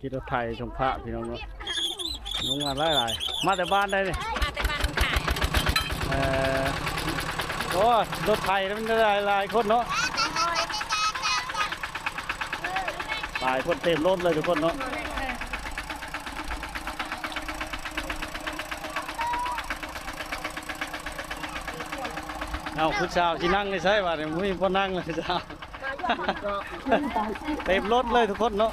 ຂີ່ລົດໄຖສົ່ງພະພີ່ນ້ອງເນາະ ລົງມາຫຼາຍໆ ມາແຕ່ບ້ານໃດນີ້? ມາແຕ່ບ້ານຂາຍ. ເອີ ໂອ້ ລົດໄຖມັນຫຼາຍໆຄົນເນາະ ຫຼາຍຄົນເຕັມລົດເລີຍທຸກຄົນເນາະ. ເອົາ ຜູ້ສາວຊິນັ່ງໃນໃສບາດນີ້? ບໍ່ມີບ່ອນນັ່ງເລີຍຜູ້ສາວ. ເຕັມລົດເລີຍທຸກຄົນເນາະ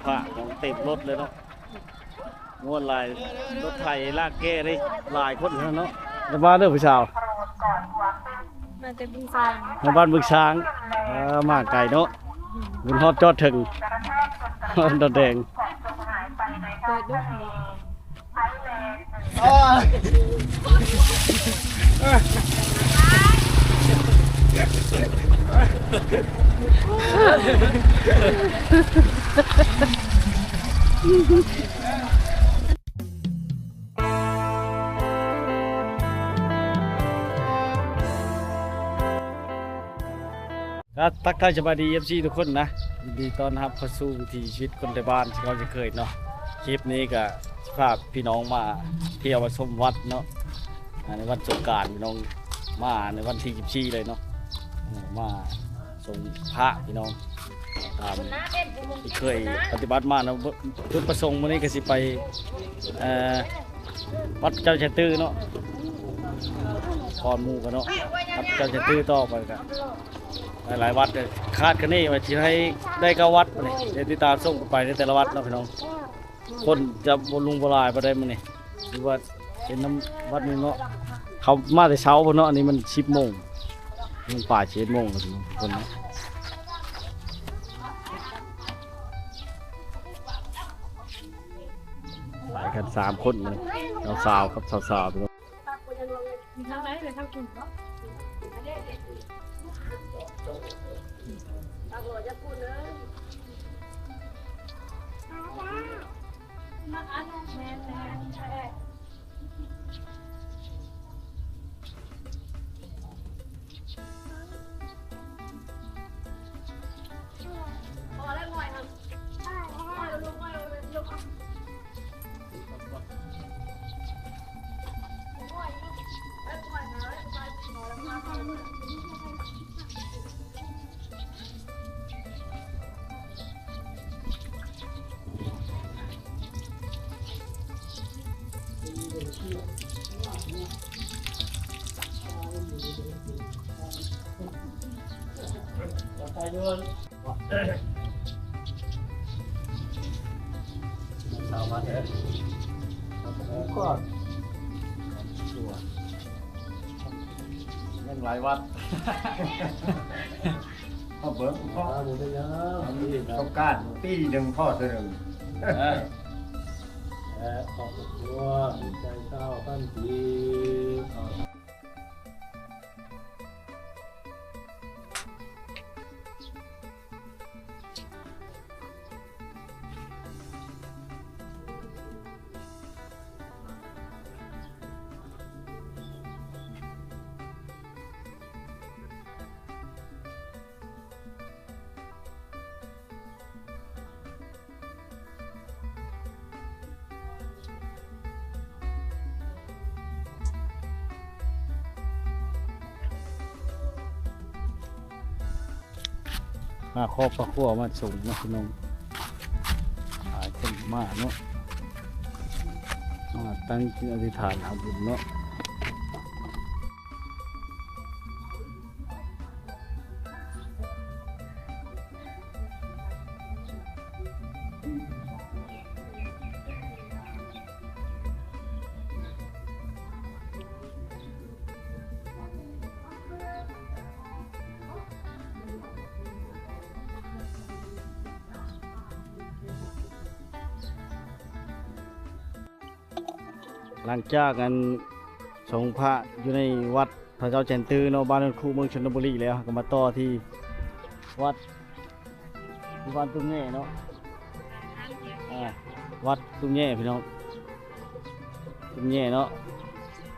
ພະເຕັມລົດເລີຍເນາະ ມ່ວນຫຼາຍ ລົດໄຖລາກແກ່ໄດ້ຫຼາຍຄົນເນາະ. ຈະມາເດີຜູ້ສາວ ມາແຕ່ບຶງຊາງ ມາບ້ານບຶງຊາງ ເອີ ມາໄກເນາະ ບຸນຮອດຈອດເຖິງ ດອນແດງ ເປີດດູ. ກໍທັກທາຍສະບາຍດີ ເອັຟຊີ ທຸກຄົນນະ ຍິນດີຕ້ອນຮັບເຂົ້າສູ່ວິຖີຊີວິດຄົນໄທບ້ານ ຄືເກົ່າເຊັ່ນເຄີຍເນາະ. ຄລິບນີ້ກໍຊິພາພີ່ນ້ອງມາທ່ຽວມາຊົມວັດເນາະ ໃນວັນສົງການ ພີ່ນ້ອງມາໃນວັນທີສິບສີ່ເລີຍເນາະ ເອີ ມາ ສົ່ງພະພີ່ນ້ອງ ຕາມທີ່ເຄີຍປະຕິບັດມາເນາະ. ຈຸດປະສົງມື້ນີ້ກໍຊິໄປ ເອີ ວັດເຈົ້າຊາຍຕື້ເນາະ ກ່ອນໝູ່ກັນເນາະ ວັດເຈົ້າຊາຍຕື້ ຕໍ່ໄປກໍຫຼາຍໆວັດ ຄາດຄະເນວ່າຊິໃຫ້ໄດ້ເກົ້າວັດ ບາດນີ້ດຽວຕິດຕາມຊົມກັນໄປໃນແຕ່ລະວັດເນາະພີ່ນ້ອງ. ຄົນຈະບໍ່ລຸງບໍ່ຫຼາຍປານໃດມື້ນີ້ ຫຼືວ່າເປັນນຳວັດນີ້ເນາະ ເຂົາມາແຕ່ເຊົ້າພຸ້ນເນາະ. ອັນນີ້ມັນສິບໂມງ ມັນປາຍສິບເອັດໂມງແລ້ວທຸກຄົນເນາະ. ໄປກັນສາມຄົນ ເອົາສາວກັບສາວໆ ທາງໃດເລີຍ ທາງພຸ້ນເນາະ ມາອັນນັ້ນແມ່ນໆ ສາມວັດເດີ ກ່ອນ ຍັງຫຼາຍວັດ ເອົາເບິ່ງ ເພາະ ອ່າ ບໍ່ເປັນຫຍັງ ສົງການປີໜຶ່ງພໍເທື່ອໜຶ່ງ ເອີ ແລະຄອບຄົວ ໃຈເກົ້າພັນກີບ. ຫາຄອບພະຄົວມາສົ່ງເນາະພີ່ນ້ອງ ຫຼາຍຄົນມາເນາະ ມາຕັ້ງຈິດອະທິຖານເອົາບຸນເນາະ. ຫຼັງຈາກອັນ ສົງພະຢູ່ໃນວັດພະເຈົ້າແຈນຕື້ເນາະ ບ້ານໂນນຄູ ເມືອງຊົນນະບູລີແລ້ວ ເຮົາກໍມາຕໍ່ທີ່ວັດ ບ້ານຕຸ້ມແຍ່ເນາະ ອ່າ ວັດຕຸ້ມແຍ່ພີ່ນ້ອງ ຕຸ້ມແຍ່ເນາະ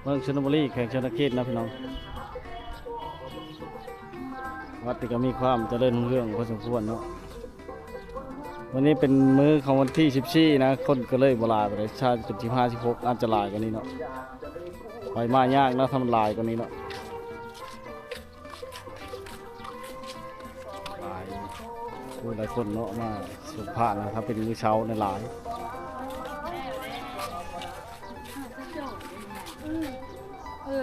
ເມືອງຊົນນະບູລີ ແຂວງສະຫວັນນະເຂດເນາະພີ່ນ້ອງ. ວັດນີ້ກໍມີຄວາມຈະເລີນຮຸ່ງເຮືອງພໍສົມຄວນເນາະ. ມື້ນີ້ເປັນມື້ຂອງວັນທີສິບສີ່ນະ ຄົນກໍເລີຍບໍ່ຫຼາຍປານໃດ, ຖ້າເປັນສິບຫ້າ ສິບຫົກອາດຈະຫຼາຍກວ່ານີ້ເນາະ, ໄປມາຍາກເນາະ ຖ້າມັນຫຼາຍກວ່ານີ້ເນາະ. ຫຼາຍຜູ້ຫຼາຍຄົນເນາະ ມາຊົມພະນະ, ຖ້າເປັນມື້ເຊົ້ານະຫຼາຍ. ເອີ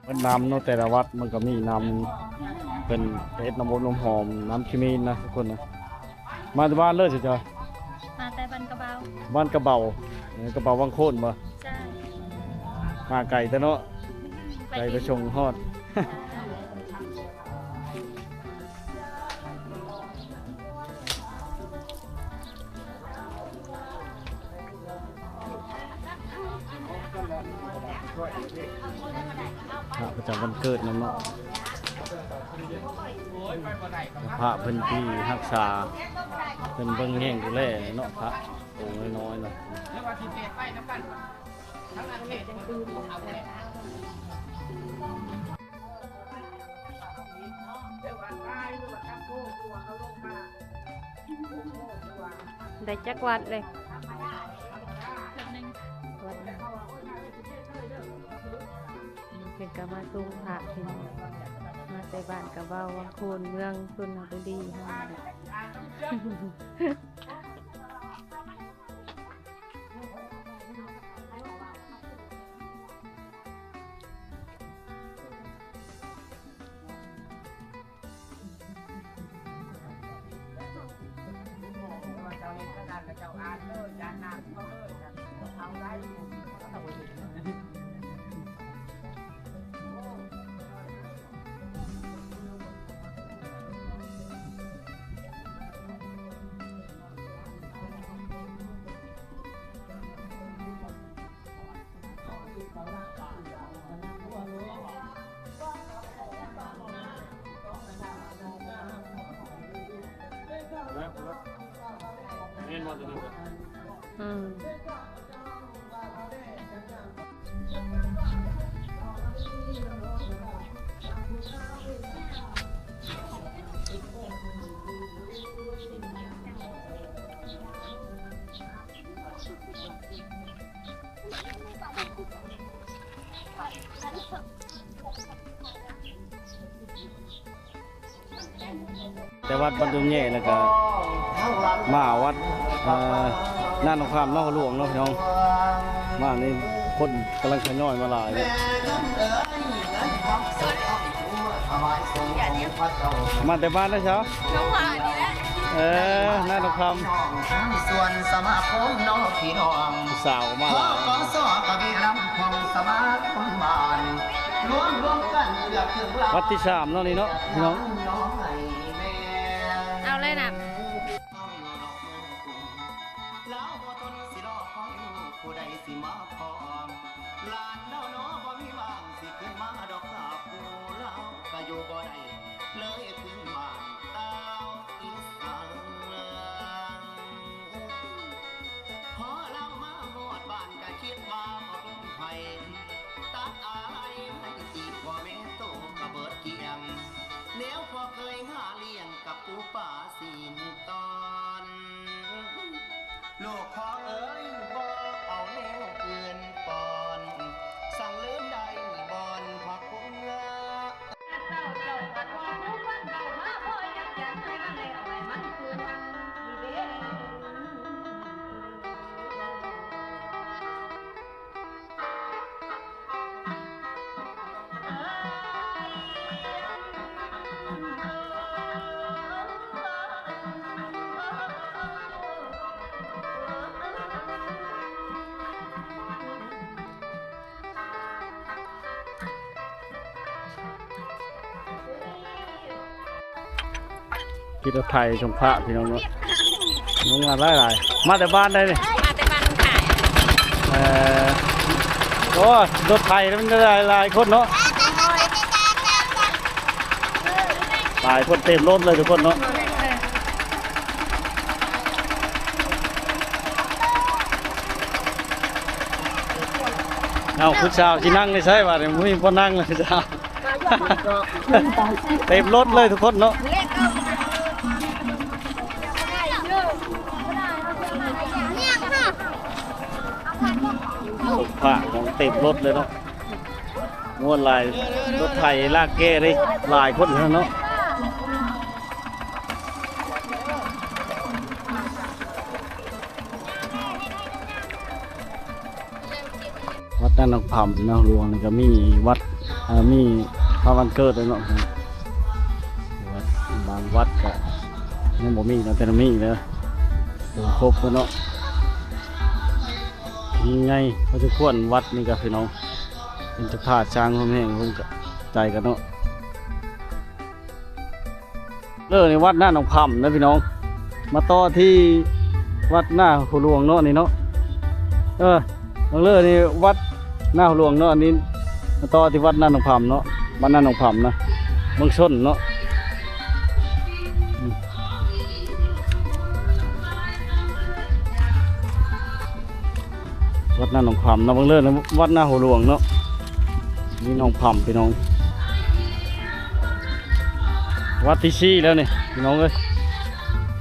ເພິ່ນນຳເນາະ ແຕ່ລະວັດມັນກໍມີນຳ, ເພິ່ນເຮັດນ້ຳອົບນ້ຳຫອມ ນ້ຳຂີ້ໝີນນະທຸກຄົນນະ. ມາແຕ່ບ້ານເລີຍຊິເຈົ້າ? ມາແຕ່ບ້ານກະເບົາ. ບ້ານກະເບົາ. ເອີ ກະເບົາວັງໂຄນບໍ່? ໃຊ່. ມາໄກແທ້ເນາະ. ໄປ ໄກໄປສົ່ງຮອດ. ພະປະຈຳວັນເກີດນຳເນາະ, ພະເພິ່ນທີ່ຮັກສາ ເພິ່ນເບິ່ງແຍງດູແລເນາະ, ພະໂຕນ້ອຍໆເນາະ. ໄດ້ຈັກວັດເລີຍ? ວັດໜຶ່ງ. ວັດໜຶ່ງ. ເພິ່ນກໍມາສົ່ງພະ ເພິ່ນມາແຕ່ບ້ານກະເບົາ ວັງໂຄນ ເມືອງຊົນນະບູລີເຮົານີ້ແຫຼະ. ອືມ. ແຕ່ວັດບ້ານຕຸ້ມແຍ່ ແລ້ວກໍມາວັດ ເອີ ນາໜອງຄຳເນາະ ຫຼວງເນາະ ພີ່ນ້ອງ. ມານີ້ຄົນກຳລັງທະຍອຍມາຫຼາຍເລີຍ. ມາແຕ່ບ້ານໃດຊາວ? ໜອງຫວານນີ້ແຫຼະ. ເອີ ນາໜອງຄຳ ສ່ວນສະມາຄົມເນາະພີ່ນ້ອງ ຜູ້ສາວມາຫຼາຍ. ຂອສກະວິລຳຂອງສະມາຄົມບ້ານ ລວມ ລວມກັນເກືອບເຖິງລ້ານ. ວັດທີສາມເນາະນີ້ເນາະ ພີ່ນ້ອງ. ເອົາເລີຍນະ. ລາວບໍ່ທົນຊິລໍຄອຍລູກ ຜູ້ໃດຊິມາພ້ອມ ຫຼານລາວໜໍບໍ່ມີຫວັງຊິຂຶ້ນມາດອກ ຖ້າຜູ້ລາວກະຢູ່ບໍ່ໄດ້ ເລີຍຄືນບ້ານຕາວອີສານ. ພໍລາວມາຮອດບ້ານກະຄິດວ່າບໍ່ລົງໄຫ້ ຕັດອາໄລໃຫ້ຕີພໍ່ແມ່ໂຕກະເບີດກ້ຽງ ແນວພໍ່ເຄີຍຫາລ້ຽງກັບປູປາ ສິນຕອນ ລູກພໍ່ເອີຍ ບໍ່ເອົາແນວອື່ນປ້ອນ ສັ່ງເລີນໄດ້ບ່ອນພະຄຸນ. ຂີ່ລົດໄຖສົ່ງພະພີ່ນ້ອງເນາະ ລົງມາຫຼາຍໆ. ມາແຕ່ບ້ານໃດນີ້? ມາແຕ່ບ້ານໜອງຄາຍ. ເອີ ໂອ້ ລົດໄຖມັນຫຼາຍໆຄົນເນາະ ຫຼາຍຄົນເຕັມລົດເລີຍທຸກຄົນເນາະ. ເອົາ ຜູ້ສາວຊິນັ່ງໃນໃສບາດນີ້? ບໍ່ມີບ່ອນນັ່ງເລີຍຜູ້ສາວ. ເຕັມລົດເລີຍທຸກຄົນເນາະ ຜ້າຂອງເຕັມລົດເລີຍເນາະ ມ່ວນຫຼາຍ ລົດໄຖລາກແກ່ໄດ້ຫຼາຍຄົນເນາະ. ວັດນາໜອງຜຳນະຫຼວງນີ້ກໍມີວັດ ເອີ ມີພະວັນເກີດເນາະ ວັດ ບາງວັດກໍຍັງບໍ່ມີເນາະ ແຕ່ມີເດີ ບໍ່ຄົບເນາະ ມີໃຫຍ່ພໍສົມຄວນວັດນີ້ກໍພີ່ນ້ອງ ເປັນເຈົ້າພາບຊ້າງໂຮມແຮງໂຮມໃຈກັນເນາະ. ເລີນີ້ວັດນາໜອງຜຳນະພີ່ນ້ອງ ມາຕໍ່ທີ່ວັດນາຫົວຫຼວງເນາະນີ້ເນາະ ເອີ ເບິ່ງເລີນີ້ວັດນາຫົວຫຼວງເນາະ ອັນນີ້ມາຕໍ່ທີ່ວັດນາໜອງຜຳເນາະ ວັດນາໜອງຜຳນະ ເມືອງຊົນເນາະ ວັດນາໜອງຜຳເນາະ ເບິ່ງເລີ ວັດນາຫົວຫຼວງເນາະ ນີ້ໜອງຜຳພີ່ນ້ອງ ວັດທີສີ່ແລ້ວນີ້ພີ່ນ້ອງເອີຍ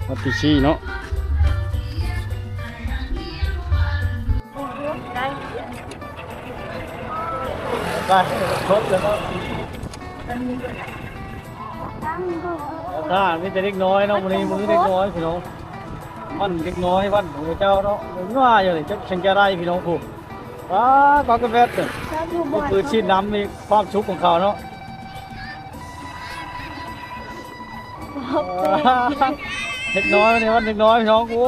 ວັດທີສີ່ເນາະ ໄປຄົບແລ້ວເນາະ ອ່າ ມີແຕ່ເດັກນ້ອຍເນາະ ມື້ນີ້ມື້ເດັກນ້ອຍພີ່ນ້ອງ ວັນເດັກນ້ອຍ ວັນຂອງເຈົ້າເນາະ ນ້ອຍຢູ່ນີ້ ຈັກສັງຈະໄດ້ພີ່ນ້ອງຜູ້ ວ້າ ປາກກະແບດ ຄືຊີ້ນນຳນີ້ຄວາມສຸກຂອງເຂົາເນາະ ເດັກນ້ອຍນີ້ ວັນເດັກນ້ອຍພີ່ນ້ອງ ໂອ້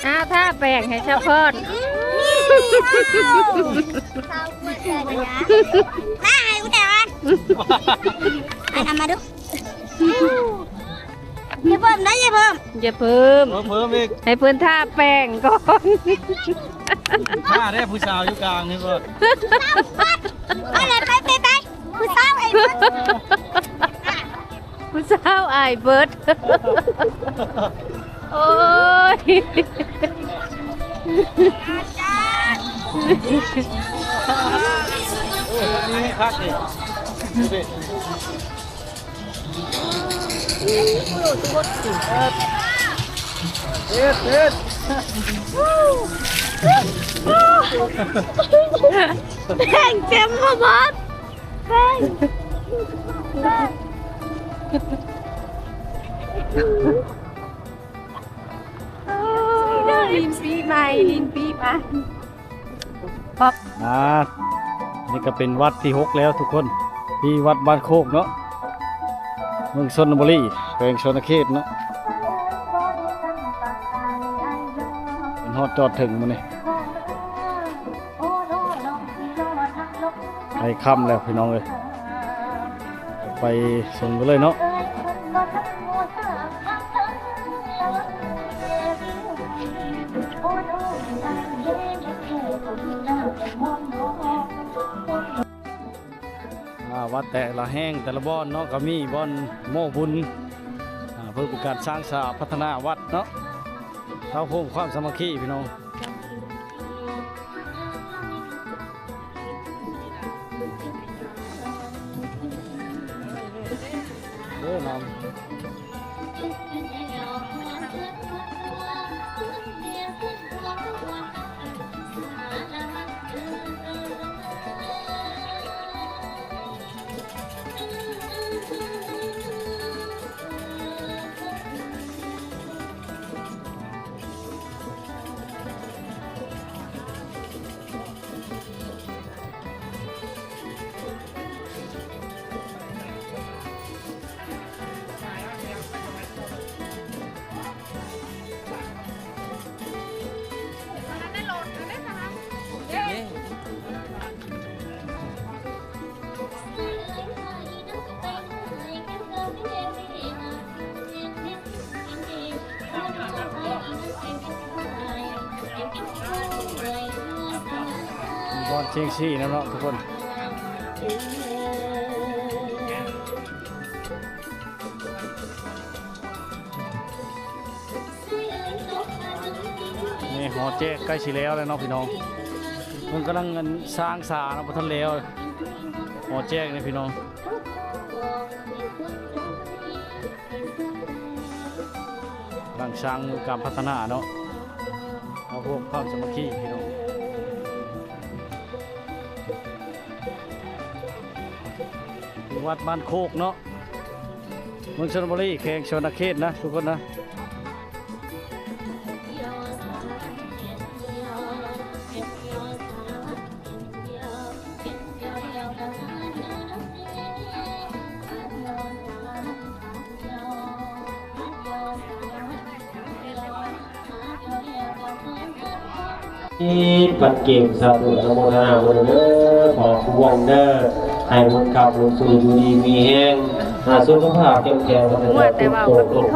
ອ້າວ ທາແປ້ງໃຫ້ສາວພອນ ມາໃຫ້ກູແຕ່ວັນ ມານຳມາດູ ຢ່າເພີ່ມນະ ຢ່າເພີ່ມ ຢ່າເພີ່ມ ເພີ່ມ ເພີ່ມອີກ ໃຫ້ເພິ່ນທາແປ້ງກ່ອນ ທາແດ່ຜູ້ສາວຢູ່ກາງນີ້ບໍ່ ໄປເລີຍ ໄປ ໄປ ໄປ ຜູ້ສາວໄອ້ເບິດ ຜູ້ສາວອ້າຍເບິດ ໂອ້ຍ ໂອ້ຍ ນີ້ຄັກນີ້ ເຮັດ ເຮັດ ແປ້ງເຕັມມາໝົດ ແປ້ງ ຫຼິ້ນປີໃໝ່ ຫຼິ້ນປີໃໝ່ ປັບ ອ່າ ນີ້ກໍເປັນວັດທີຫົກແລ້ວທຸກຄົນ ທີ່ວັດບ້ານໂຄກເນາະ ເມືອງຊົນນະບູລີ ແຂວງສະຫວັນນະເຂດເນາະ ເປັນຮອດຈອດເຖິງມື້ນີ້ ໃກ້ຄ່ຳແລ້ວພີ່ນ້ອງເອີຍ ໄປຊົມກັນເລີຍເນາະ ອ່າ ວັດແຕ່ລະແຫ່ງແຕ່ລະບ່ອນເນາະ ກໍມີບ່ອນໂມ້ບຸນ ອ່າ ເພື່ອເປັນການສ້າງສາພັດທະນາວັດເນາະ ເຂົ້າໂຮມຄວາມສາມັກຄີພີ່ນ້ອງ. ເອີ ນ້ຳ ມີບ່ອນເຊັກຊີນຳເນາະທຸກຄົນ. ນີ້ຫໍແຈກໃກ້ຊິແລ້ວແລ້ວເນາະພີ່ນ້ອງ. ເພິ່ນກຳລັງ ອັນ ສ້າງສາເນາະ ບໍ່ທັນແລ້ວ ຫໍແຈກນີ້ພີ່ນ້ອງ ກຳລັງສ້າງ ການພັດທະນາເນາະ ເອົາພວກຄວາມສາມັກຄີພີ່ນ້ອງ. ວັດບ້ານໂຄກເນາະ ເມືອງຊົນນະບູລີ ແຂວງສະຫວັນນະເຂດນະທຸກຄົນນະ. ປັນເກມ ສາທຸ ອະນຸໂມທະນາບຸນເດີ ຂໍຄູວອງເດີ ໃຫ້ບຸນຄ້ຳບຸນຊູ ຢູ່ດີມີແຮງ ສຸຂະພາບເຂັ້ມແຂງ ໂອ້ຍ ແຕ່ວ່າມັນມີ ໂອ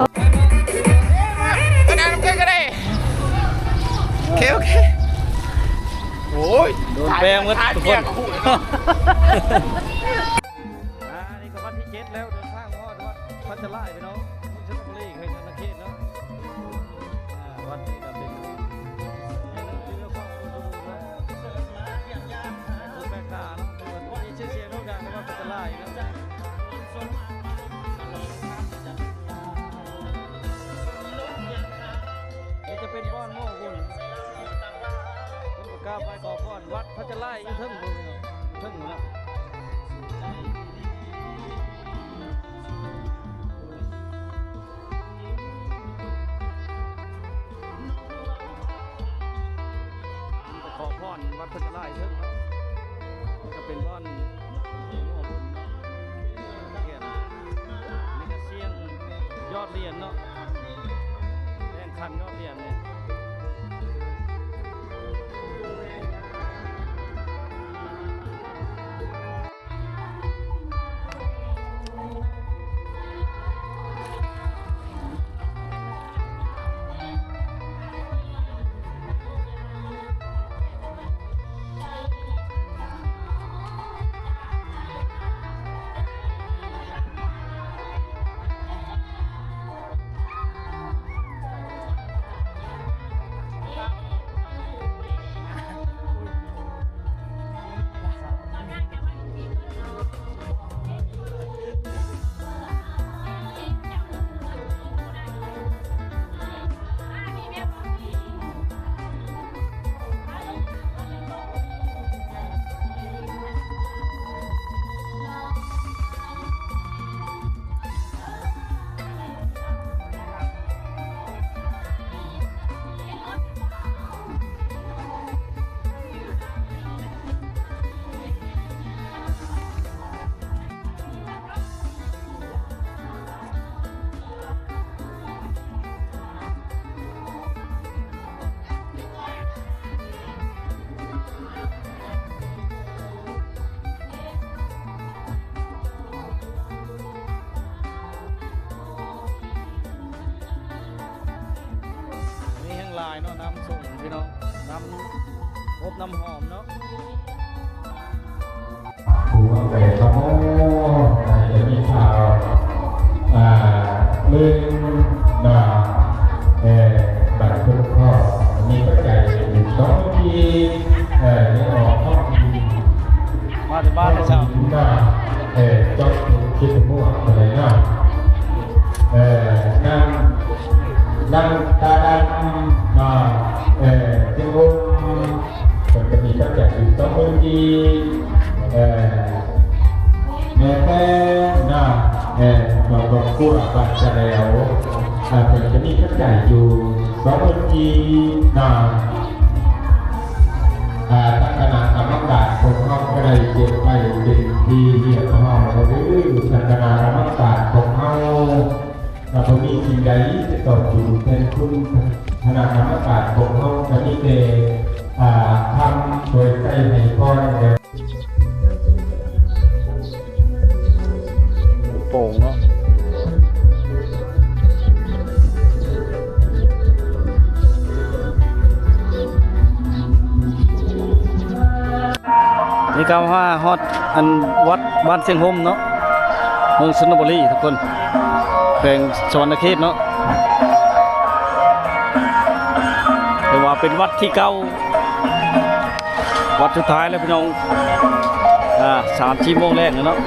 ເຄ ໂອເຄ ໂອ້ຍ ໂດນແປງໝົດທຸກຄົນ. ອ່າ ນີ້ກໍວັນທີເຈັດແລ້ວ ເດີນທາງຮອດວັດພັດຈະລາຍ ພີ່ນ້ອງ ເມືອງຊົນນະບູລີ ແຂວງສະຫວັນນະເຂດເນາະ. ອ່າ ວັດນີ້ກໍເປັນເລື່ອງຂອງຄົນເນາະ ແມ່ຄ້າເນາະ ເພິ່ນວ່າມີຊື່ສຽງໂດ່ງດັງໃນວັດພັດຈະລາຍເນາະ. ນີ້ຈະເປັນບ່ອນໝໍບຸນ ເພິ່ນກໍກາບໄຫວ້ຂໍພອນ ວັດພັດຈະລາຍຢູ່ເທິງພຸ້ນ ເທິງພຸ້ນນະ. ຂໍພອນວັດພັດຈະລາຍເທິງເນາະ ກໍເປັນບ່ອນໝໍບຸນເນາະ ທຽນ ນີ້ກໍສຽງຍອດຫຼຽນເນາະ ແຮງຂັນຍອດຫຼຽນນີ້. ນີ້ແຮງຫຼາຍເນາະ ນ້ຳສົ້ມພີ່ນ້ອງ ນ້ຳອົບນ້ຳຫອມເນາະ. ຜູ້ວ່າໄປຂະໂມຍ ຈະມີຂ່າວ ອ່າ ເລື່ອງໜ້າ ເອີ ບັດຄົນພໍ່ ມີປັດໄຈຢູ່ສອງທີ່ ເອີ ໄດ້ອອກຂອງກິນ ມາແຕ່ບ້ານແຕ່ເຊົ້າ ໜ້າ ເອີ ຈອບເປັນຄິດໝວກໄປເນາະ ເອີ ນາງ ນາງຕາດຳ ເນາະ ເອີ ເປັນວົງ ເພິ່ນກໍມີປັດໄຈຢູ່ສອງໝື່ນກີບ ເອີ ແມ່ແປ້ງເນາະ ເອີ ຄອບຄົວບ້ານສະແຫຼວ ເອີ ເພິ່ນກໍມີປັດໄຈຢູ່ສອງໝື່ນກີບເນາະ ອ່າ ທາງຄະນະກຳມະການພວກເຮົາກໍໄດ້ເກັບໄວ້ເປັນທີ່ຮຽບຮ້ອຍແລ້ວເດີ ທາງຄະນະກຳມະການພວກເຮົາ ກໍບໍ່ມີສິ່ງໃດຈະຕອບບຸນແທນຄຸນ ຄະນະກຳມະການຂອງເຮົາກໍມີແຕ່ ອ່າ ທຳໂດຍໃສ່ໃຫ້ພອນແດ່. ໂປ່ງເນາະ ນີ້ກໍມາຮອດອັນວັດບ້ານຊຽງຮົ່ມເນາະ ເມືອງຊົນນະບູລີທຸກຄົນ ແຂວງສະຫວັນນະເຂດເນາະ ຖືວ່າເປັນວັດທີ່ເກົ່າ ວັດສຸດທ້າຍແລ້ວພີ່ນ້ອງ ອ່າ ສາມສີ່ໂມງແລງແລ້ວເນາະ.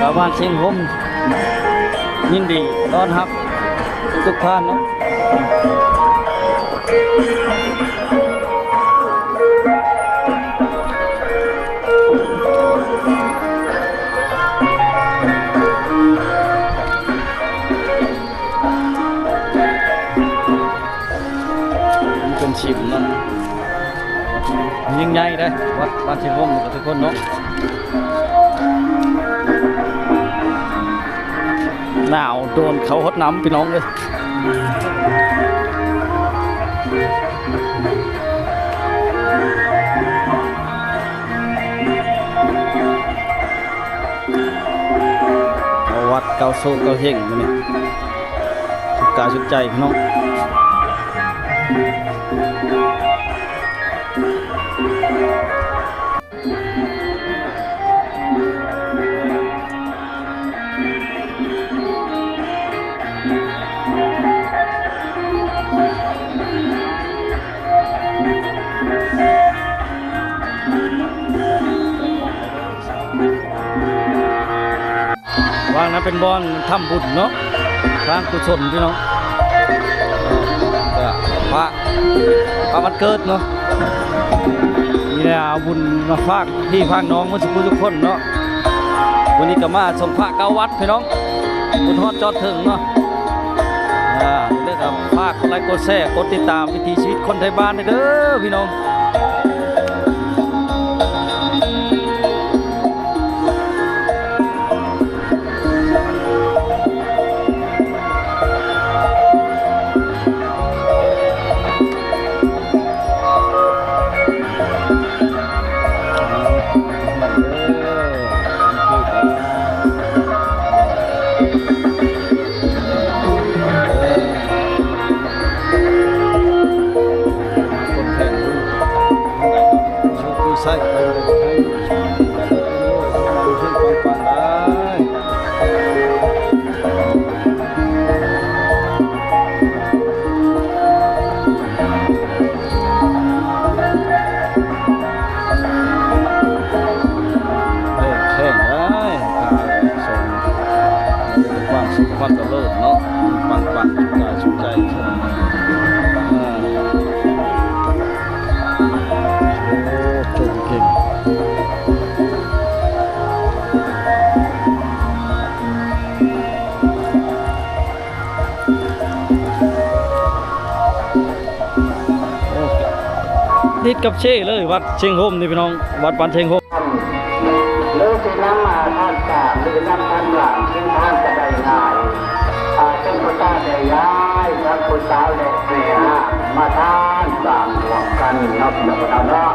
ຊາວບ້ານຊຽງໂຮມຍິນດີຕ້ອນຮັບທຸກໆທ່ານເນາະ. ເປັນສິມເນາະ ຍິ່ງໃຫຍ່ເດ້ ວັດ ວັດຊຽງໂຮມນີ້ກໍທຸກຄົນເນາະ. ໜາວໂດນເຂົ້າຮອດນ້ຳ ພີ່ນ້ອງເອີຍ. ເອົາວັດເກົ້າໂຊກເກົ້າເຮັງມື້ນີ້ ສຸກກາຍສຸກໃຈພີ່ນ້ອງ. ວາງນັ້ນເປັນບ່ອນທຳບຸນເນາະ ສ້າງກຸສົນພີ່ນ້ອງ ກະພະ ພະວັນເກີດເນາະ. ນີ້ແຫຼະ ເອົາບຸນມາຝາກພີ່ຝາກນ້ອງໝົດທຸກຜູ້ທຸກຄົນເນາະ. ມື້ນີ້ກໍມາສົ່ງພະເກົ້າວັດພີ່ນ້ອງ ບຸນຮອດຈອດເຖິງເນາະ. ອ່າ ແລ້ວກໍຝາກກົດໄລກົດແຊ ກົດຕິດຕາມວິຖີຊີວິດຄົນໄທບ້ານເດີພີ່ນ້ອງ. ເອີ ແຂງໄດ້ ພາສົງ ມີແຕ່ຄວາມສຸກຄວາມຈະເລີນເນາະ ປັງໆ ກາຍສຸກໃຈ ເອີ ໂອ້ ໂຈງເກັ່ງ. ຕິດກັບເຊເລີຍ ວັດຊຽງໂຮມນີ້ພີ່ນ້ອງ ວັດບ້ານຊຽງໂຮມ. ຫຼືຊິນຳມາທາງກາງ ຫຼືນຳທາງຫຼັງ ເສັ້ນທາງກະໄດ້ງ່າຍ ອາ ເຊິ່ງຜູ້ຕາໄດ້ຍ້າຍທັງຜູ້ສາວ ແລະ ແມ່ຮ້າງມາທາງກາງຮ່ວມກັນເນາະ ພີ່ນ້ອງເນາະ.